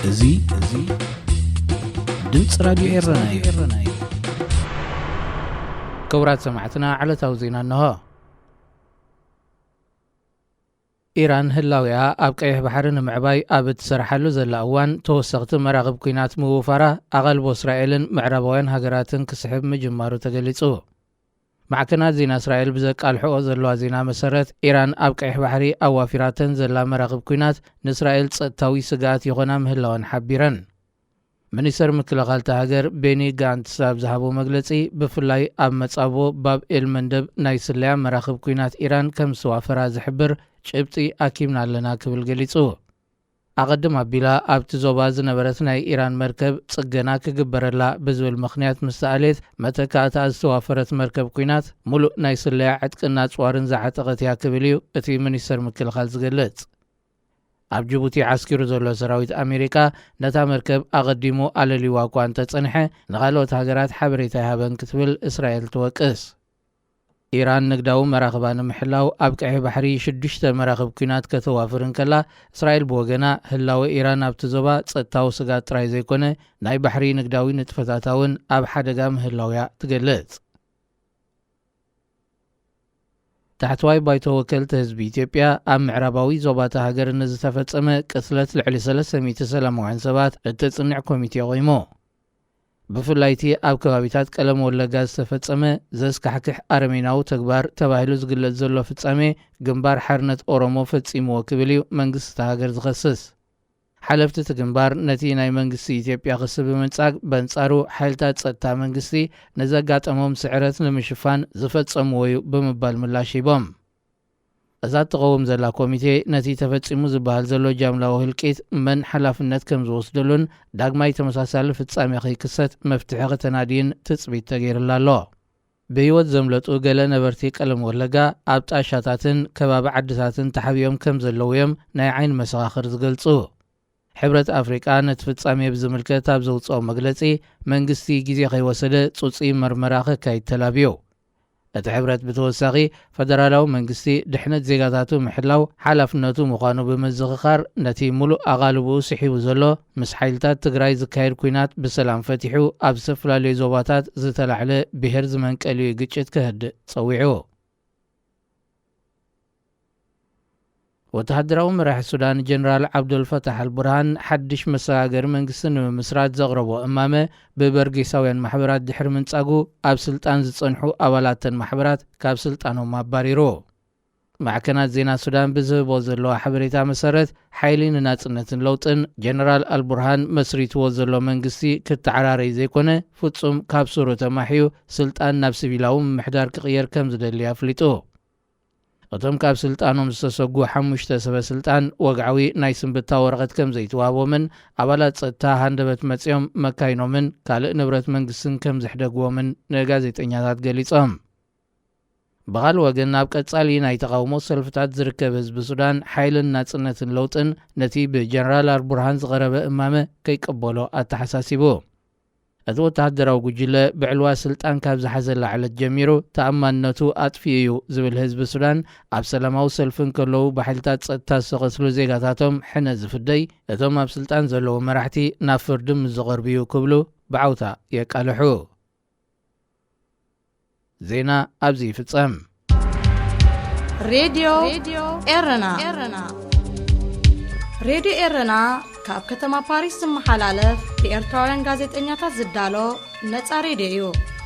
እዚ፣ እዚ ድምፂ ራዲዮ ኤረና እዩ። ክቡራት ሰማዕትና፣ ዕለታዊ ዜና እንሆ። ኢራን ህላውያ ኣብ ቀይሕ ባሕሪ ንምዕባይ ኣብ እትሰርሓሉ ዘላ እዋን፣ ተወሰኽቲ መራኽብ ኲናት ምውፋራ ኣቓልቦ እስራኤልን ምዕራባውያን ሃገራትን ክስሕብ ምጅማሩ ተገሊጹ። ማዕከናት ዜና እስራኤል ብዘቃልሕኦ ዘለዋ ዜና መሰረት፣ ኢራን ኣብ ቀይሕ ባሕሪ ኣዋፊራተን ዘላ መራኽብ ኲናት ንእስራኤል ጸጥታዊ ስግኣት ይኾና ምህላወን ሓቢረን። ሚኒስተር ምክልኻል እታ ሃገር ቤኒ ጋንትስ ኣብ ዝሃቦ መግለጺ፣ ብፍላይ ኣብ መጻብቦ ባብ ኤል መንደብ ናይ ስለያ መራኽብ ኲናት ኢራን ከም ዝተዋፈራ ዝሕብር ጭብጢ ኣኪብና ኣለና ክብል ገሊጹ። ኣቐድም ኣቢላ ኣብቲ ዞባ ዝነበረት ናይ ኢራን መርከብ ጽገና ክግበረላ ብዝብል ምኽንያት ምስ ተኣልየት፣ መተካእታ ዝተዋፈረት መርከብ ኲናት፣ ሙሉእ ናይ ስለያ ዕጥቅን ኣጽዋርን ዝዓጠቐት እያ ክብል እዩ እቲ ሚኒስተር ምክልኻል ዝገልጽ። ኣብ ጅቡቲ ዓስኪሩ ዘሎ ሰራዊት ኣሜሪካ ነታ መርከብ ኣቐዲሙ ኣለልይዋ እኳ እንተጸንሐ፣ ንኻልኦት ሃገራት ሓበሬታ ይሃበን ክትብል እስራኤል ትወቅስ። ኢራን ንግዳዊ መራኽባ ንምሕላው ኣብ ቀይሕ ባሕሪ ሽዱሽተ መራኽብ ኲናት ከተዋፍር እንከላ፣ እስራኤል ብወገና ህላወ ኢራን ኣብቲ ዞባ ጸጥታዊ ስግኣት ጥራይ ዘይኮነ፣ ናይ ባሕሪ ንግዳዊ ንጥፈታታ እውን ኣብ ሓደጋ ምህላውያ ትገልጽ። ታሕተዋይ ባይቶ ወከልቲ ህዝቢ ኢትዮጵያ ኣብ ምዕራባዊ ዞባታ ሃገር ንዝተፈጸመ ቅትለት ልዕሊ ሰለስተ ሚእቲ ሰላማውያን ሰባት እተጽንዕ ኮሚቴ ኣቑሙ። ብፍላይ እቲ ኣብ ከባቢታት ቀለም ወለጋ ዝተፈጸመ ዘስካሕክሕ ኣረሜናዊ ተግባር ተባሂሉ ዝግለጽ ዘሎ ፍጻሜ ግንባር ሓርነት ኦሮሞ ፈጺምዎ ክብል እዩ መንግስቲ እታ ሃገር ዝኸስስ። ሓለፍቲ እቲ ግንባር ነቲ ናይ መንግስቲ ኢትዮጵያ ክሲ ብምንጻግ፣ በንጻሩ ሓይልታት ጸጥታ መንግስቲ ንዘጋጠሞም ስዕረት ንምሽፋን ዝፈጸምዎ እዩ ብምባል ምላሽ ሂቦም። እዛ እትቐውም ዘላ ኮሚቴ ነቲ ተፈጺሙ ዝበሃል ዘሎ ጃምላዊ ህልቂት መን ሓላፍነት ከም ዝወስደሉን ዳግማይ ተመሳሳሊ ፍጻሜ ከይክሰት መፍትሒ ከተናድይን ትጽቢት ተገይሩላ ኣሎ። ብህይወት ዘምለጡ ገለ ነበርቲ ቀለም ወለጋ ኣብ ጣሻታትን ከባቢ ዓድታትን ተሓቢኦም ከም ዘለዉ እዮም ናይ ዓይኒ መሰኻኽር ዝገልጹ። ሕብረት ኣፍሪቃ ነቲ ፍጻሜ ብዝምልከት ኣብ ዘውጽኦ መግለጺ፣ መንግስቲ ግዜ ከይወሰደ ጽጹይ መርመራ ከካይድ ተላብዩ። እቲ ሕብረት ብተወሳኺ፣ ፈደራላዊ መንግስቲ ድሕነት ዜጋታቱ ምሕላው ሓላፍነቱ ምዃኑ ብምዝኽኻር፣ ነቲ ሙሉእ ኣቓልቦኡ ስሒቡ ዘሎ ምስ ሓይልታት ትግራይ ዝካየድ ኲናት ብሰላም ፈቲሑ ኣብ ዝተፈላለዩ ዞባታት ዝተላዕለ ብሄር ዝመንቀሊ ግጭት ከህድእ ጸዊዑ። ወተሃደራዊ መራሒ ሱዳን ጀነራል ዓብዱልፈታሕ ኣልቡርሃን ሓድሽ መሰጋገሪ መንግስቲ ንምምስራት ዘቕረቦ እማመ ብበርጌሳውያን ማሕበራት ድሕሪ ምንጻጉ፣ ኣብ ስልጣን ዝጸንሑ ኣባላተን ማሕበራት ካብ ስልጣኖም ኣባሪሩ። ማዕከናት ዜና ሱዳን ብዝህቦ ዘለዋ ሓበሬታ መሰረት፣ ሓይሊ ንናጽነትን ለውጥን ጀነራል ኣልቡርሃን መስሪትዎ ዘሎ መንግስቲ ክተዓራረይ ዘይኮነ፣ ፍጹም ካብ ሱሩ ተማሕዩ ስልጣን ናብ ሲቪላዊ ምምሕዳር ክቕየር ከም ዝደሊ ኣፍሊጡ። እቶም ካብ ስልጣኖም ዝተሰጉ ሓሙሽተ ሰበ ስልጣን፣ ወግዓዊ ናይ ስንብታ ወረቐት ከም ዘይተዋህቦምን ኣባላት ጸጥታ ሃንደበት መጺኦም መካይኖምን ካልእ ንብረት መንግስትን ከም ዘሕደግዎምን ንጋዜጠኛታት ገሊጾም። ብኻልእ ወገን፣ ኣብ ቀጻሊ ናይ ተቓውሞ ሰልፍታት ዝርከብ ህዝቢ ሱዳን፣ ሓይልን ናጽነትን ለውጥን ነቲ ብጀነራል ኣልቡርሃን ዝቐረበ እማመ ከይቀበሎ ኣተሓሳሲቡ። እቲ ወተሃደራዊ ጉጅለ፣ ብዕልዋ ስልጣን ካብ ዝሓዘላ ዕለት ጀሚሩ ተኣማንነቱ ኣጥፊኡ እዩ ዝብል ህዝቢ ሱዳን፣ ኣብ ሰላማዊ ሰልፊ እንከለዉ ብሓይልታት ጸጥታ ዝተቐትሉ ዜጋታቶም ሕነ ዝፍደይ፣ እቶም ኣብ ስልጣን ዘለዉ መራሕቲ ናብ ፍርዲ ምስ ዝቐርቡ እዩ ክብሉ ብዓውታ የቃልሑ። ዜና ኣብዚ ይፍጸም። ሬድዮ ኤረና። ሬድዮ ኤረና ካብ ከተማ ፓሪስ ዝመሓላለፍ ብኤርትራውያን ጋዜጠኛታት ዝዳሎ ነጻ ሬድዮ እዩ።